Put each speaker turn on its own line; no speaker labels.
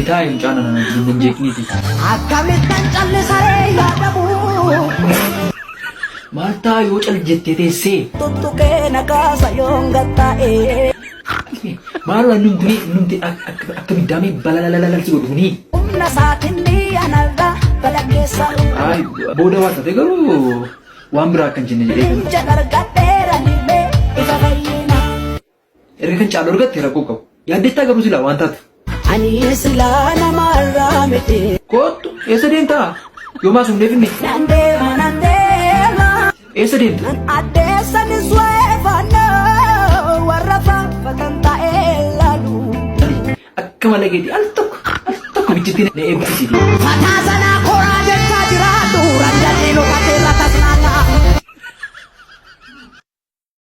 Gadi taa'e mucaan ana hin jeeqniiti.
Akkamittan callisaree yaadamu.
Maal ta'a yoo cal jettee teessee?
Tuttuqee na kaasa yoon gatta'ee.
Maaloo numti numti akka biddaamee balalalalal si godhu kuni.
Humna isaatiin anarra balakkeessa.
Ay, booda waan taate garuu waan biraa akka hin jenne jedhee kan.
Ija dargadheera nimee ifa fayyina.
Erga kan caalu argatte rakkoo qabu. Yaaddettaa garuu silaa waan taatu.
Ani silaa namarraa miti.
Kottu eessa deemtaa? Yoomaa sun deefinne
Nan deema nan deema.
eessa deemta?
Nan addeessanis weeffannoo warra faffatan ta'ee laalu.
Akka malee keetii al tokko al tokko bichittiin na eebbisiiti.
Fataa sana.